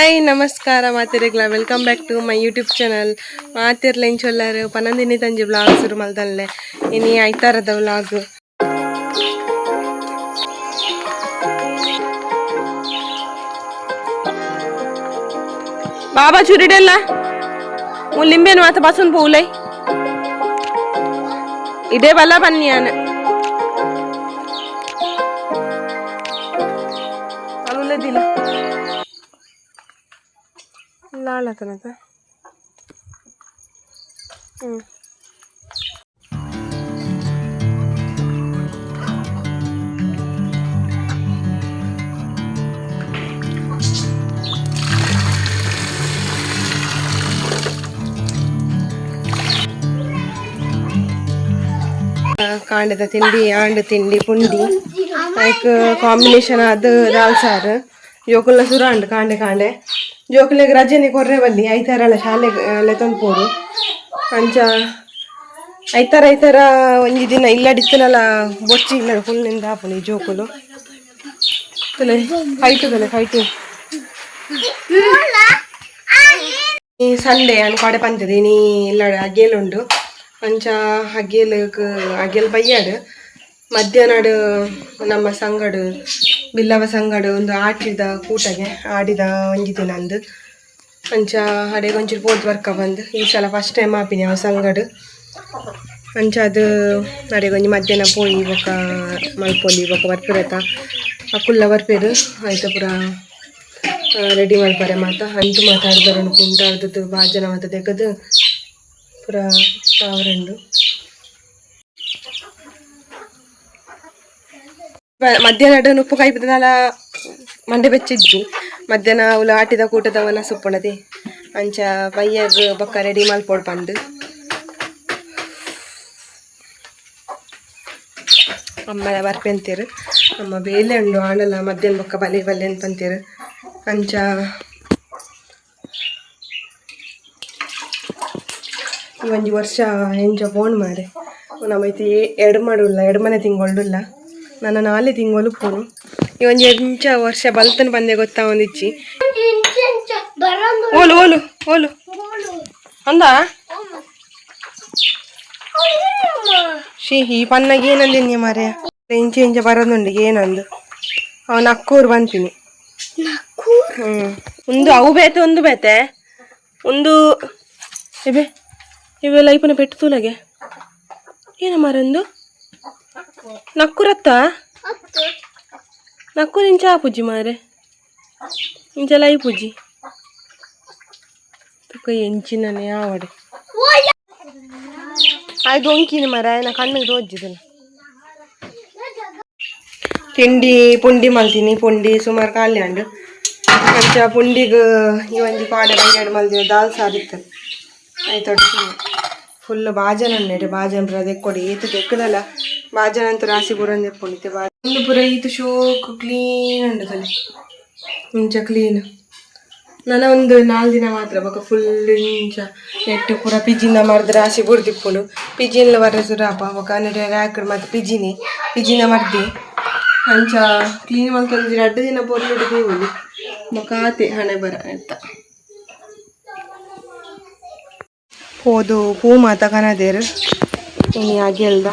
Hi ನಮಸ್ಕಾರ ಮಾತಿರ್ಗ್ಲ, welcome back to my YouTube channel. ಮಾತಿರ್ಲ ಇಂಚೊಲ್ಲಾರು ಪನ್ನೊಂದಿನಿ ತಂಜಿ ವ್ಲಾಗ್ ಶುರು ಮಲ್ದಲ್ಲೆ. ಇನಿ ಐತಾರದ ವ್ಲಾಗ್. ಬಾಬಾ ಚುರಿಡೆಲ್ಲ ಲಿಂಬೆನು ಮಾತ ಬಸನ್ ಪೋಲೈ ಇದೇ ಬಲ್ಲ ಬನ್ನಿ ಆನ ಅಲ್ಲುಲ್ಲದಿಲ್ಲ ಲಾಳತನತ. ಹ್ಞೂ ಕಾಂಡದ ತಿಂಡಿ ಆಂಡ ತಿಂಡಿ ಪುಂಡಿ ಲೈಕ್ ಕಾಂಬಿನೇಷನ್ ಅದು ದಾಲ್ ಸಾರು. ಜೋಕುಲ ಸುರ ಅಂಡ್ ಕಾಂಡೆ ಕಾಂಡೆ ಜೋಕುಲೆಗ್ ರಜೆನೆ ಕೊರ್ರೆ ಬಲ್ಲಿ. ಐತಾರಳ ಶಾಲೆ ಲೆತ್ತೊಂದು ಪೋಡು. ಅಂಚ ಐತಾರ ಐತಾರ ಒಂಜಿ ದಿನ ಇಲ್ಲಡಿತ್ತನಲ್ಲ ಬೊಚ್ಚಿ ಇಲ್ಲ ಫುಲ್ ನಿಂದ ಹಾಪುನಿ ಈ ಜೋಕುಲು. ಫೈಟು ತಲೆ ಫೈಟು. ಈ ಸಂಡೆ ಅನ್ ಕಡೆ ಪಂತದೆ ನೀ ಇಲ್ಲಡ ಅಗೇಲ್ ಉಂಡು. ಅಂಚ ಅಗೇಲ್ ಅಗೇಲ್ ಬಯ್ಯಾಡು ಮಧ್ಯಾಹ್ನಡು ನಮ್ಮ ಸಂಗಡು ಬಿಲ್ಲವ ಸಂಗಡು ಒಂದು ಆಟಿದ ಕೂಟಗೆ ಆಡಿದ ಒಂಜಿ ದಿನ ಅಂದು. ಅಂಚ ಅಡೆಗೆ ಒಂಚೂರು ಪೋದು ವರ್ಕ ಬಂದು ಈ ಸಲ ಫಸ್ಟ್ ಟೈಮ್ ಆಪಿನಿ ಅವ ಸಂಗಡು. ಅಂಚ ಅದು ಅಡೆಗೆ ಒಂಜಿ ಮಧ್ಯಾಹ್ನ ಪೋಯಿ ಬೊಕ ಮಲ್ಪೊಲಿ ಬೊಕ ಬರ್ಪಿರತ ಅಕುಲ್ಲ ಬರ್ಪೇರು. ಆಯ್ತ ಪೂರ ರೆಡಿ ಮಲ್ಪರೆ ಮಾತ ಅಂಟು ಮಾತಾಡ್ಬರನು ಕುಂಟಾಡ್ದದ್ದು ಬಾಜನ ಮಾತ ತೆಗದು ಪೂರ ತಾವರಂಡು. ಮಧ್ಯಾಹ್ನ ಉಪ್ಪು ಕಾಯ್ಪದಲ ಮಂಡೆ ಬೆಚ್ಚಿಜ್ಜಿ. ಮಧ್ಯಾಹ್ನ ಅವಳು ಆಟಿದ ಕೂಟದವನ ಸುಪ್ಪಣದೆ. ಅಂಚ ಬಯ್ಯಗ್ ಬೊಕ್ಕ ರೆಡಿ ಮಲ್ಪೊಡು ಪಂದು. ಅಮ್ಮ ಬರ್ಪೆಂತೀರು. ಅಮ್ಮ ಬೇಲೆ ಉಂಡು ಆಂಡಲ ಮಧ್ಯಾಹ್ನ ಬೊಕ್ಕ ಬಲೆ ಬಲ್ಲೆ ಪಂತೀರು. ಅಂಚ ಈ ಒಂಜಿ ವರ್ಷ ಎಂಚ ಫೋನ್ ಮಾರೆ ನಮ್ಮ ಐತಿ ಎರಡು ಮಾಡುಲ್ಲ ಎರಡು ಮನೆ ತಿಂಗೊಳ್ಳುಲ್ಲ ನನ್ನ ನಾಲೆ ತಿಂಗಳು ಫೋನು. ಈ ಒಂಜಿ ಎಂಚ ವರ್ಷ ಬಲ್ತನ ಬಂದೆ ಗೊತ್ತಾ ಒಂದಿಚ್ಚಿ. ಓಲು ಓಲು ಓಲು ಅಂದ she ಈ ಪನ್ನಾಗ ಏನಂದಿನಿ ಮಾರೆ ಇಂಚೆ ಇಂಚ ಬರೋದುಂಡು ಏನಂದು ಅವನು ಅಕ್ಕೂರು ಬಂತೀನಿ. ಹ್ಮ್ ಒಂದು ಅವು ಬೇತೆ ಒಂದು ಬೇತೆ ಒಂದು ಇವೆ ಇವೆಲ್ಲ ಐಪನ ಪೆಟ್ಟು ತೂಲಗೆ ಏನ ಮಾರಂದು ನಕ್ಕುರತ್ತ ನಕ್ಕೂರು ಇಂಚ ಆಪುಜಿ ಮಾರೆ ಇಂಚಲ ಐಪುಜಿ ತುಕ ಎಂಚಿನನೆ ಆವಡೆ ಆಯ್ ದೊಂಕಿನ ಮಾರ ನಾ ಕಣ್ಣಿಗೆ ತೋಜಿದಲ್ಲ. ತಿಂಡಿ ಪುಂಡಿ ಮಲ್ತೀನಿ. ಪುಂಡಿ ಸುಮಾರು ಖಾಲಿ ಅಂಡು. ಅಂಚ ಪುಂಡಿಗ್ ಈ ಒಂಜಿ ಪಾಡೆ ಬಯ್ಯಾಡು ಮಲ್ದಿನ ದಾಲ್ ಸಾರು ಇತ್ತು. ಆಯ್ತು ಫುಲ್ ಬಾಜನ ಉಂಡು. ಬಾಜನ ಪೂರ ದೆಕ್ಕೊಡಿ ಏತು ದೆಕ್ಕದಲ್ಲ ಬಾಜನ ಅಂತೂ ರಾಸಿ ಪೂರ ದೆಪ್ಪುಂಡು. ಒಂದು ಪೂರ ಈತು ಶೋಕು ಕ್ಲೀನ್ ಉಂಡು ತಲೆ ಇಂಚ ಕ್ಲೀನ್. ನನ್ನ ಒಂದು 4 ದಿನ ಮಾತ್ರ ಬೊಕ ಫುಲ್ ಇಂಚ ನೆಟ್ಟು ಪೂರ ಪಿಜಿನ ಮರ್ದ್ ರಾಶಿ ಬುಡ್ದಿಪ್ಪುಂಡು. ಪಿಜಿನ್ಲ ಬರ ಸುರಾಪ ಬೊಕ ನೆಟ್ ರ್ಯಾಕ್ ಮತ್ತೆ ಪಿಜಿನಿ ಪಿಜಿನ ಮರ್ದಿ. ಅಂಚ ಕ್ಲೀನ್ ಮಲ್ತೊಂದು 2 ದಿನ ಪೊರ್ಲುಡು ತೂವೊಲಿ ಬೊಕ ಆತೆ ಹಣೆ ಬರ ಆಯ್ತ. ಪೋದು ಪೂ ಮಾತ ಕನದೇರು ಇನಿ ಅಗೆಲ್ದ.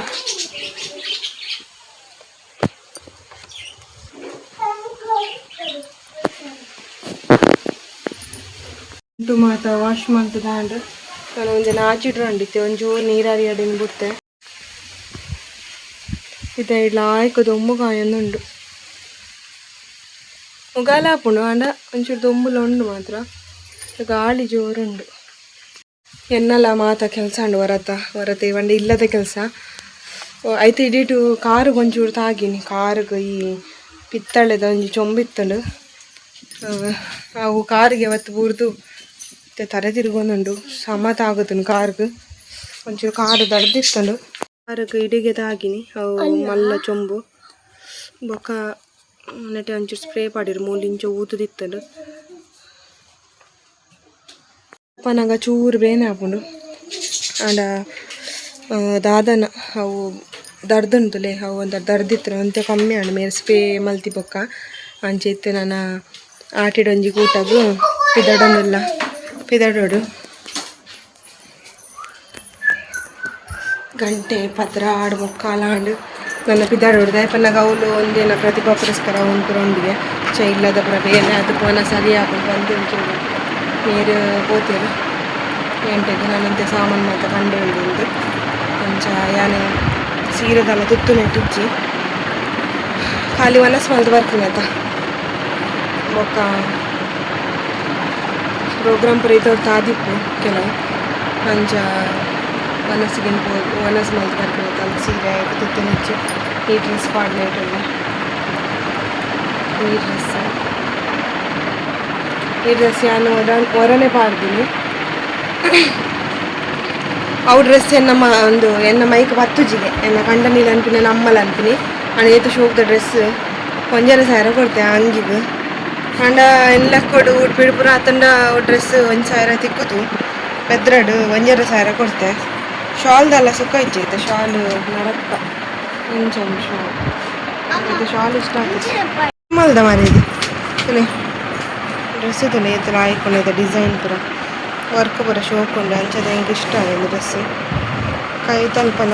ಉಂಟು ಮಾತ ವಾಶ್ ಮಲ್ತದಾಂಡ್. ನಾನು ಒಂಜಿ ನಾಚಿಡ್ರಂಡಿತ್ತೆ ಒಂಚೂರು ನೀರಾರಿ ಅಡಿನ ಬುತ್ತೆ ಇತ್ತೆ ಲಾಯ್ಕ್ ದೊಂಬು ಕಾಯೊಂದುಂಡು. ಮುಗಾಲ ಆಪುಂಡು ಆಂಡ ಒಂಚೂರು ದೊಂಬುಲ ಉಂಡು ಮಾತ್ರ ಗಾಳಿ ಜೋರುಂಡು. ಎನ್ನಲ ಮಾತ ಕೆಲಸ ಉಂಡು ವರತ ವರತೆ ಪಂಡ ಇಲ್ಲದ ಕೆಲಸ ಐತೆ. ಇಡೀಟು ಕಾರುಗ್ ಒಂಚೂರು ತಾಗಿನಿ. ಕಾರುಗ್ ಈ ಪಿತ್ತಳೆದ ಒಂಜಿ ಚೊಂಬಿತ್ತಂಡು. ಅವು ಕಾರಿಗೆ ಅವತ್ತು ಬೂರ್ದು ತರೆ ತಿರುಗೊಂದುಂಡು. ಸಮ ತಾಗುತ್ತುಂಡು ಕಾರ್ಗ್. ಒಂಚೂರು ಕಾರು ದಡ್ದಿತ್ತಂಡು. ಕಾರುಗ್ ಇಡಿಗೆ ತಾಗಿನಿ ಅವು ಮಲ್ಲ ಚೊಂಬು. ಬೊಕ ನೆಟೆ ಒಂಚೂರು ಸ್ಪ್ರೇ ಪಾಡಿರು ಮೂಲು ಇಂಚ ಊತುದಿತ್ತಂಡು. ಪನಗ ಚೂರು ಬೇನೆ ಆಪುಂಡು. ಆಂಡ ದಾದನ ಅವು ದರ್ದುಂಡುಲೆ ಅವು ಒಂಥರ ದರ್ದಿತ್ತು ಒಂತೆ ಕಮ್ಮಿ ಆಂಡ್ ಮೇರ್ ಸ್ಪ್ರೇ ಮಲ್ತಿ ಬೊಕ್ಕ. ಅಂಚ ಇತ್ತೆ ನನ ಆಟಿಡೊಂಜಿ ಕೂಟಗ್ ಪಿದಡೊಂದುಲ್ಲ ಪಿದಡೋಡು ಗಂಟೆ 12 ಮುಕ್ಕಾಲಾಂಡು ನನ್ನ ಪಿದಡೋಡು ದಾಯಪನ್ನಗ ಅವಳು ಒಂದೇನ ಪ್ರತಿಭಾ ಪುರಸ್ಕಾರ ಉಂಟು ಚೈ ಇಲ್ಲದ ಪುರ ಬೇರೆ ಅದು ಪೋನ ಸರಿ ಆಪುಂಡು ಬಂದು ಒಂಚೂರು ನೀರು ಪೋತೇರು ಗಂಟೆಗೆ ನಾನಂತೆ ಸಾಮಾನು ಮಾತ ಕಂಡು ಉಂಡು ಅಂಚ ಯಾನೆ ಸೀರೆದಲ್ಲ ತುತ್ತು ನೆಟ್ಟಿಜ್ಜಿ ಖಾಲಿ ವನಸ್ ಮಲ್ತ್ ಬರ್ತೀನಿ ಬೊಕ್ಕ ಪ್ರೋಗ್ರಾಮ್ ಪೂರ ಇತ್ತೊರ್ತು ಆದಿಪ್ಪು ಕೆಲವು ಅಂಚ ವನಸ್ಸಿಗೆ ವನಸ್ ಮಲ್ತ್ ಬರ್ಪಿನತ ಅಂತ ಸೀರೆ ತುತ್ತು ನೆಚ್ಚು ಈ ಡ್ರೆಸ್ ಪಾಡ್ನೇಟುಂಡು ಈ ಡ್ರೆಸ್ ಈ ಡ್ರೆಸ್ ಯಾನ್ ಒರನೆ ಪಾಡ್ದಿನಿ ಅವು ಡ್ರೆಸ್ ಎನ್ನ ಒಂದು ಎನ್ನ ಮೈಕ್ ಪತ್ತುಜಿಗೆ ಎನ್ನ ಕಂಡನಿಲ್ ಅನ್ಪಿನಿ ಎನ್ನ ಅಮ್ಮಲ ಅನ್ಪಿನಿ ಅಂಡ ಏತ್ ಶೋಕ್ದ ಡ್ರೆಸ್ 1,500 ಕೊಡ್ತೆ ಅಂಗಿಗ್ ಅಂಡ ಎಲ್ಲ ಕೊಡು ಉಡುಪಿಡು ಪೂರ ಅತ್ತಂಡ ಡ್ರೆಸ್ 1,000 ತಿಕ್ಕುದು ಬೆದ್ರಡ್ 1,500 ಕೊಡ್ತೆ ಶಾಲ್ದಲ್ಲ ಸುಖ ಇಜ್ಜಿ ಐತೆ ಶಾಲ್ ನರಕ್ಕ ಇಂಚ ಉಂಡು ಶಾಲ್ ಇದು ಶಾಲ್ ಇಷ್ಟ ಆಗ್ತದೆ ಮಲ್ದ ಮಾರೇದಿ ತುಲೆ ಡ್ರೆಸ್ ತುಲೆ ಏತಲ ಆಯ್ಕೊಂಡಿದೆ ಡಿಸೈನ್ ಪೂರ ವರ್ಕ್ ಪೂರ ಶೋಕ್ ಉಂಡು ಅಂಚದ ಎಂಕ್ ಇಷ್ಟ ಆಗಿದೆ ಡ್ರೆಸ್ ಕೈ ತಲ್ಪನ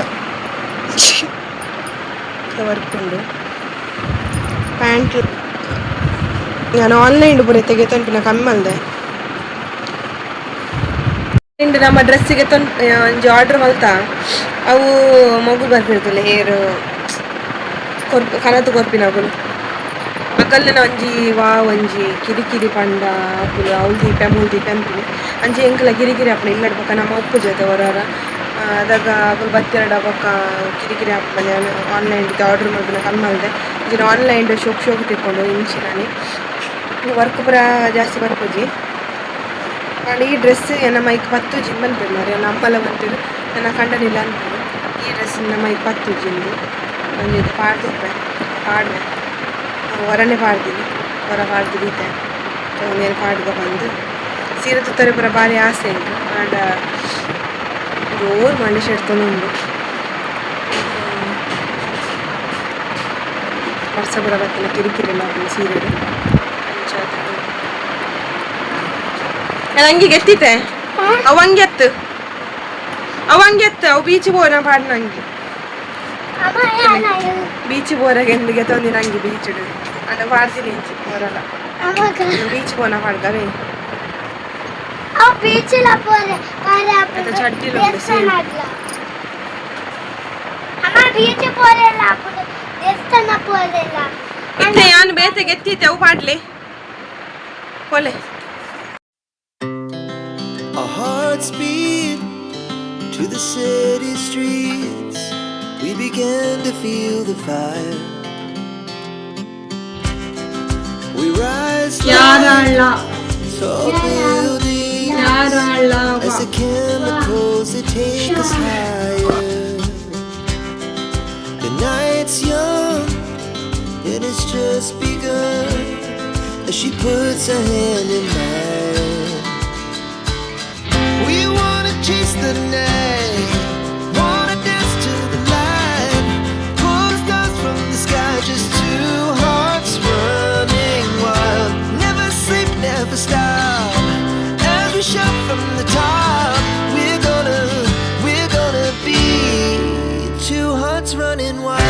ವರ್ಕ್ ಉಂಡು ಪ್ಯಾಂಟ್ ನಾನು ಆನ್ಲೈನ್ ಪೂರ ತೆಗೆ ಕಮ್ಮಿ ಮಲ್ದೆ ಇಂದು ನಮ್ಮ ಡ್ರೆಸ್ಸಿಗೆ ತೊನ್ ಒಂಜಿ ಆರ್ಡರ್ ಮಲ್ತ ಅವು ಮಗು ಬರ್ಪಿರ್ತಲ್ಲ ಹೇರ್ ಕೊರ್ಪು ಕನತು ಕೊರ್ಪಿನಕುಲು ಅಕಲ್ನ ಒಂಜಿ ವಾ ಒಂಜಿ ಕಿರಿಕಿರಿ ಪಂಡ ಅಕುಲು ಅವ್ಲು ದೀಪೆ ಮೂಲು ದೀಪೆ ಅನ್ಪಿನಿ ಅಂಚೆ ಎಂಕಲ ಕಿರಿಕಿರಿ ಆಪುಂಡು ಇಲ್ಲಡ್ ಬೊಕ ನಮ್ಮ ಉಪ್ಪು ಜೊತೆ ಒರೊರ ಅದಾಗ ಅಕುಲು ಬತ್ತೆರಡ ಬೊಕ ಕಿರಿಕಿರಿ ಆಪುಂಡು ಆನ್ಲೈನ್ ಆರ್ಡರ್ ಮಲ್ಪುನ ಕಮ್ಮಿ ಮಲ್ದೆ ಇಂಚಿನ ಆನ್ಲೈನ್ ಶೋಕ್ ಶೋಕ್ ತಿಕ್ಕೊಂಡು ಇಂಚಿನಾನಿ ವರ್ಕ್ ಪೂರ ಜಾಸ್ತಿ ಬರ್ಪುಜಿ ಆಂಡ ಈ ಡ್ರೆಸ್ ಎನ್ನ ಮೈಕ್ ಪತ್ತುಜಿ ಪನ್ಪೆರ್ ಮಾರ್ರೆ ಎನ್ನ ಅಮ್ಮಲ ಪನ್ಪೆರ್ ಎನ್ನ ಕಂಡನಿಲ ಅನ್ಪೆರ್ ಈ ಡ್ರೆಸ್ ಎನ್ನ ಮೈಕ್ ಪತ್ತುಜಿ ಇಂದು ಒಂಜಿ ಪಾಡ್ದುಪ್ಪೆ ಪಾಡ್ವೆ ಒರನೆ ಪಾಡ್ದಿನಿ ಒರ ಪಾಡ್ದು ದೀತೆ ಒಂದೇನು ಪಾಡ್ಗ ಪಂದ್ ಸೀರೆ ತುತ್ತರೆ ಪೂರ ಬಾರಿ ಆಸೆ ಎಂಕ್ ಆಂಡ ಜೋರು ಮಂಡೆ ಶೆಡ್ತೊಂದು ಉಂಡು ವರ್ಷ ಪೂರ ಬತ್ತಿನ ಕಿರಿಕಿರಿ ಆಪುಂಡು ಸೀರೆಡ್ ಅಂಚಾದ್ ಅಂಗಿ ಎತ್ತಿತೆ ಅವು ಅಂಗಿ ಎತ್ತು ಅವು ಅಂಗಿ ಎತ್ತು ಅವು ಬೀಚ್ ಪೋನ ಪಾಡ್ನ ಅಂಗಿ ಬೀಚ್ ಪೋರಾಗ ಎಂದಿಗೆ ತೊಂದಿನ ಅಂಗಿ ಬೀಚ್ ಅಂಡ ಪಾಡ್ದಿನಿ ಇಂಚಿ ಪೋರಲ್ಲ ಬೀಚ್ ಪೋನ ಪಾಡ್ದವೇ ಅದು ಚಡ್ಡಿಲ ಉಂಡು ಸೇಮ್. ಇತ್ತೆ ಯಾನ್ ಬೇತೆಗೆ ಎತ್ತಿತ್ತೆ ಅವು ಪಾಡ್ಲಿ ಪೋಲೆ. Our hearts beat to the city streets. We began to feel the fire. We rise like tall buildings as the chemicals they take us higher. The night's young and it's just begun as she puts her hand in mine. We wanna chase the night, wanna dance to the light, pull the stars from the sky, just two hearts running wild. Never sleep, never stop. As we shout from the top, we're gonna be two hearts running wild.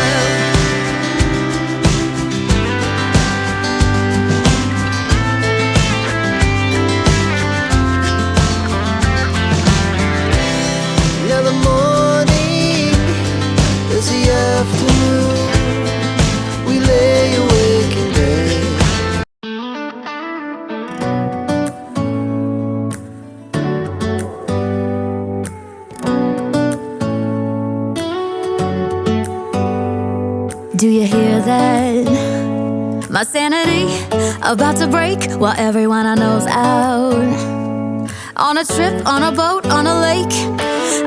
Now the morning is the afternoon. We lay awake in bed. Do you hear that? My sanity about to break while everyone I know's out. On a trip, on a boat, on a lake.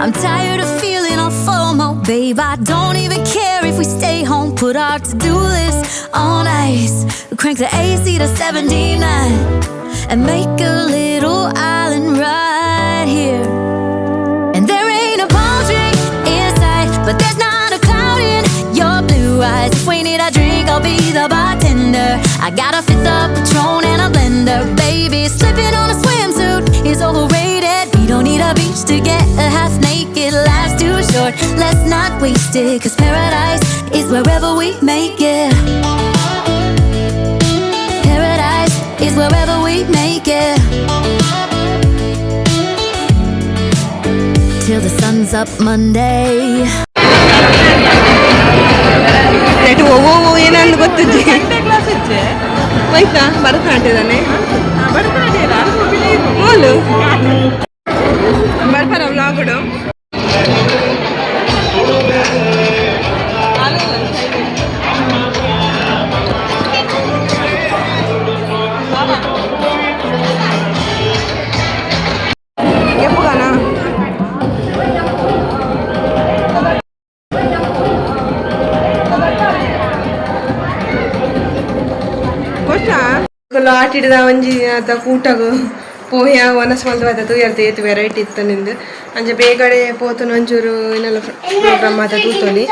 I'm tired of feeling all FOMO, babe. I don't even care if we stay home. Put our to-do list on ice. Crank the AC to 79 and make a little island right here. And there ain't a palm tree in sight, but there's not a cloud in your blue eyes. If we need a drink, I'll be the bartender. I got a fifth of Patron and a blender. Baby, slipping on a swimsuit is overrated. We don't need a beach to get a half naked. Life's too short, let's not waste it. 'Cause paradise is wherever we make it. Paradise is wherever we make it. Till the sun's up Monday. Net ಓ ಓ ಏನಂದು ಗೊತ್ತಿಜ್ಜಿ ಹೋಯ್ತಾ ಭರತನಾಟ್ಯದಾನೆ ಮೂಲು ಬರ್ಪರ ವ್ಲಾಗುಡು. ಎಪ್ಪುಗಾನ ಕೊಟ್ಟ ಆಟಿಡ್ದ ಒಂಜಿ ಆತ ಕೂಟಗು ಪೋಯ ವನಸ್ ಮಲ್ದ ಬತ್ತ ತೂಯರ್ತ ಏತ್ variety ಇತ್ತು ನಿಂದು. ಅಂಚ ಬೇಗಡೆ ಪೋತುನ ಒಂಚೂರು ಏನೆಲ್ಲ ಪ್ರೋಗ್ರಾಮ್ ಮಾತ ತೂತೊಲಿ.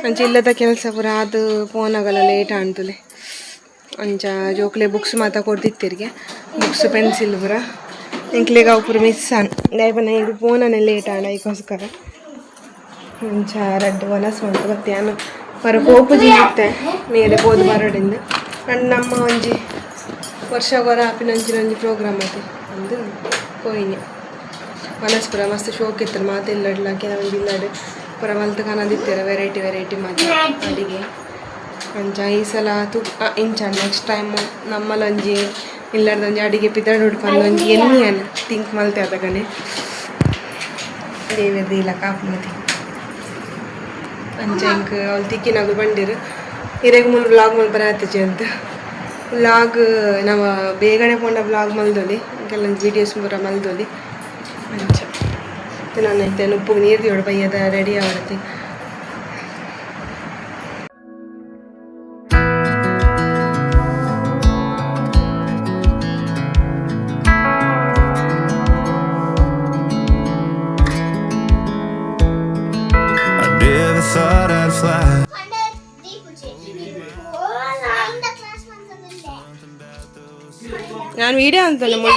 ಅಂಚ ಇಲ್ಲದ ಕೆಲಸ ಪೂರ ಅದು ಪೋನಾಗಲ್ಲ ಲೇಟ್ ಆಂತುಲೆ. ಅಂಚ ಜೋಕ್ಲೆ ಬುಕ್ಸ್ ಮಾತ ಕೊಡ್ದಿತ್ತಿರಿಗೆ, ಬುಕ್ಸ್ ಪೆನ್ಸಿಲ್ ಪೂರ. ಎಂಕ್ಲೆಗ್ ಅವು ಪೂರ ಮಿಸ್ ಆನ್ ದಾಯೆ ಈಗ ಪೋನನೆ ಲೇಟ್ ಆಂಡ ಐಕೋಸ್ಕರ. ಅಂಚ ರಡ್ಡ್ ವನಸ್ ಮಲ್ತ್ ಬತ್ತೆ ಯಾನ್ ಪರ ಪೋಪುಜಿ ಇತ್ತೆ ಮೇರೆ ಪೋದು ಬರಡಿಂದು. ಅಂಡ್ ನಮ್ಮ ಒಂಜಿ ವರ್ಷ ಗೊರ ಆಪಿನ ಒಂಜಿ ಒಂಜಿ ಪ್ರೋಗ್ರಾಮ್ ಅತೆ ಅಂದು ಪೋಯಿನಿ. ವನಸ್ ಪೂರ ಮಸ್ತ್ ಶೋಕ್ ಇತ್ತು ಮಾತ ಇಲ್ಲಡ್ಲ ಕೆಲವೊಂದು ಇಲ್ಲಡ್ ಪೂರ ಮಲ್ತ್ ಕಾಣದಿತ್ತೆರ್ ವೆರೈಟಿ ವೆರೈಟಿ ಮಾತ ಅಡಿಗೆ. ಅಂಚ ಈ ಸಲ ತು ಇಂಚ ನೆಕ್ಸ್ಟ್ ಟೈಮ್ ನಮ್ಮಲೊಂಜಿ ಇಲ್ಲಡ್ದೊಂಜಿ ಅಡಿಗೆ ಪಿದಡುಡು ಪಂದ್ ಒಂಜಿ ಎನ್ನಿ ಅನ್ ಥಿಂಕ್ ಮಲ್ತೆ ಅದಗನೆ ದೇವೆರ್ ದೀಲ ಕಾಪುನತಿ. ಅಂಚ ಇಂಕ್ ಅವ್ಲು ತಿಕ್ಕಿನಗುಲು ಬಂದಿರು ಇರೆಗ್ ಮೂಲು ವ್ಲಾಗ್ ಮಲ್ಪರೆ ಆತಿಜಿ ಅಂತ. ವ್ಲಾಗ್ ನಮ ಬೇಗನೆ ಪೋಂಡ ವ್ಲಾಗ್ ಮಲ್ದೊಲಿ, ಕೆಲವೊಂದು ವೀಡಿಯೋಸ್ ಪೂರ ಮಲ್ದೊಲಿ. ಅಂಚ ನಾನು ಇತ್ತೆ ನುಪ್ಪುಗು ನೀರು ದಿಯೋಡು ಬಯ್ಯದ ರೆಡಿ ಆವಡತಿ. I never thought I'd fly. ನಾನು ವೀಡಿಯೋ ಅಂತಲ್ಲ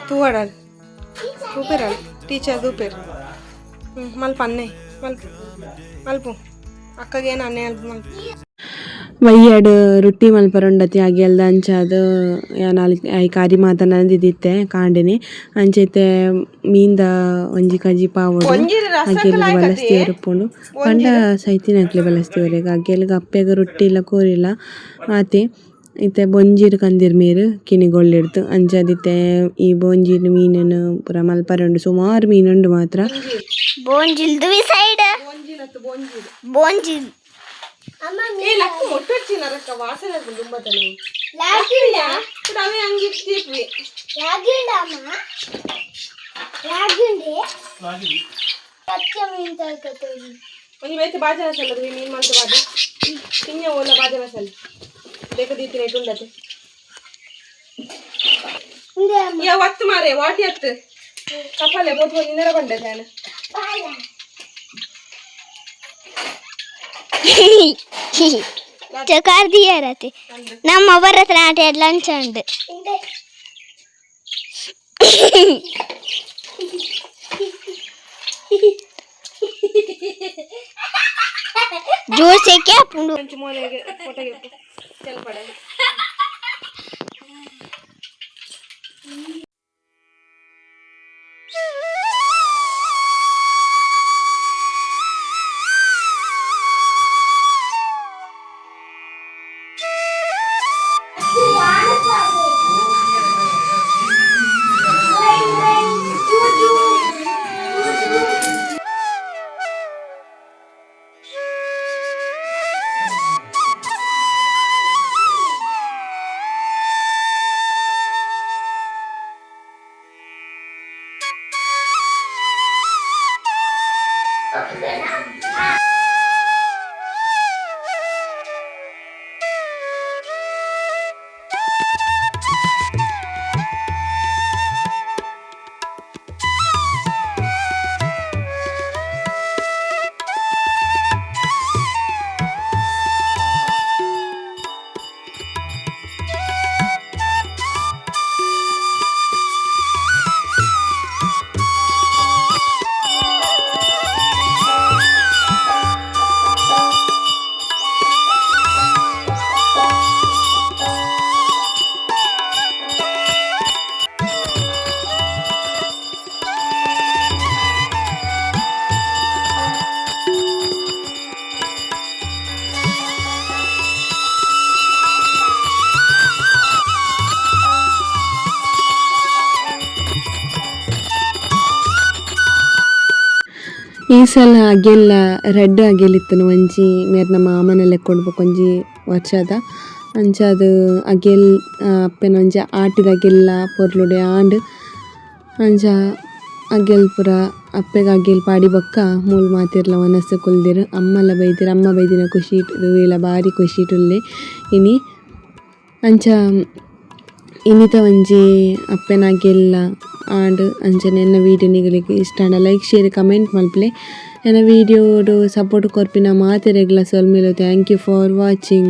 ತೂವಡಲ್ ತೂಪೇರಲ್ ಟೀಚರ್ ತೂಪೇರು. ಹ್ಞೂ ಮಲ್ಪ ಅನ್ನೆ ಮಲ್ಪ ಮಲ್ಪು ಅಕ್ಕಗೇನು ಅನ್ನೆ ಅಲ್ಪ ಮಲ್ಪ. ಬಯ್ಯಡ್ ರೊಟ್ಟಿ ಮಲ್ಪರುಂಡತಿ ಅಗೆಲ್ದ. ಅಂಚಾದ್ ಯಾನ್ ಐಕ್ ಅರಿ ಮಾತ ನಂದಿದಿತ್ತೆ ಕಾಂಡೆನೆ. ಅಂಚ ಇತ್ತೆ ಮೀನ್ದ ಒಂಜಿ ಕಜಿಪ್ ಆವೊಡು, ಅಗೆಲ್ಗ್ ಬಲಸ್ದಿಯೆರ್ ಉಪ್ಪುಂಡು ಪಂಡ ಸೈತಿನಕ್ಲೆ ಬಲಸ್ದಿಯೆರ್. ಅಗೆಲ್ಗ್ ಅಪ್ಪೆಗ್ ರೊಟ್ಟಿಲ ಕೋರಿಲ್ಲ ಆತೆ. ಇತ್ತೆ ಬೊಂಜಿರ್ ಕಂದೆರ್ ಮೇರ್ ಕಿನ್ನಿಗೋಳಿಡ್ದ್. ಅಂಚಾದ್ ಇತ್ತೆ ಈ ಬೊಂಜಿರ್ ಮೀನುನು ಪೂರ ಮಲ್ಪರೆ ಉಂಡು. ಸುಮಾರ್ ಮೀನ್ ಉಂಡು ಮಾತ್ರ. ಬೋಂಜಿಲ್ ದುವಿ ಸೈಡ್ ಬೋಂಜಿಲ್. ಏ ಲಕ್ಕ ಮೊಟ್ಟೊಚ್ಚಿ ನರಕ್ಕ ವಾಸನೆ ಆಪುಂಡು ದುಂಬತನೆ. ಅವೇ ಅಂಗಿ ತೀರ್ಪಿ. ರಾಗಿಂಡಮ್ಮ ರಾಗಿಂಡೆ ಪಚ್ಚ ಮೀನು ತರ್ಕತೋಗಿ. ಒಂಜಿ ಬೇತೆ ಬಾಜನ ಸಲ್ಲ ಮೀನು ಮಲ್ತ ಬಾದ ಕಿಂಜ ಓಲ ಬಾಜನ ಸಲ್ಲ ಬೇಕ ದೀತಿನ ಉಂಡತೆ. ಯಾ ಒತ್ತು ಮಾರೆ ವಾಟಿ ಅತ್ತು ಕಪಾಲೆ ಬೋತ್ ಹೋಗಿ ನಿಂದರ ಬಂಡೆ ಫ್ಯಾನ್. ಚಕಾರ್ ದಿಯರತೆ ನಮ್ಮ ಭರತನಾಟ್ಯ ಲಂಚ ಉಂಡು. ಜೋರ್ ಸೆಕೆ ಆಪುಂಡು. ಒಂಚು ಮೋನೆಗೆ ಫೋಟೋಗೆ ಕೆಲ್ಪಡೆ. ಈ ಸಲ ಅಗೆಲ್ಲ ರಡ್ಡ್ ಅಗೆಲ್ ಇತ್ತುಂಡು, ಒಂಜಿ ಮೇರ್ನ ಮಾಮನ ಲೆಕ್ಕೊಡು ಬೊಕೊಂಜಿ ವರ್ಷದ. ಅಂಚಾದ್ ಅಗೆಲ್ ಅಪ್ಪೆನ ಒಂಜಿ ಆಟಿದ ಅಗೆಲ್ಲ ಪೊರ್ಲುಡೆ ಆಂಡ್. ಅಂಚ ಅಗೆಲ್ ಪೂರ ಅಪ್ಪೆಗ್ ಅಗೆಲ್ ಪಾಡಿ ಬೊಕ್ಕ ಮೂಲು ಮಾತೆರ್ಲ ವನಸ್ ಕುಲ್ದೆರ್. ಅಮ್ಮಲ ಬೈದೆರ್, ಅಮ್ಮ ಬೈದಿನ ಖುಷಿಟ್ ರುವಿಲ ಬಾರಿ ಖುಷಿಟ್ ಉಲ್ಲೆ ಇನಿ. ಅಂಚ ಇನಿತ ಒಂಜಿ ಅಪ್ಪೆನ ಅಗೆಲ್ಲ ಆಂಡ್. ಅಂಚನೆ ಎನ್ನ ವೀಡಿಯೋ ನಿಗಲಿಗ್ ಇಷ್ಟ ಆಂಡ ಲೈಕ್ ಶೇರ್ ಕಮೆಂಟ್ ಮಲ್ಪುಲೆ. ಎನ್ನ ವೀಡಿಯೋಡು ಸಪೋರ್ಟ್ ಕೊರ್ಪಿನ ಮಾತೆರೆಗ್ಲ ಸೊಲ್ಮೆಲು. Thank you for watching.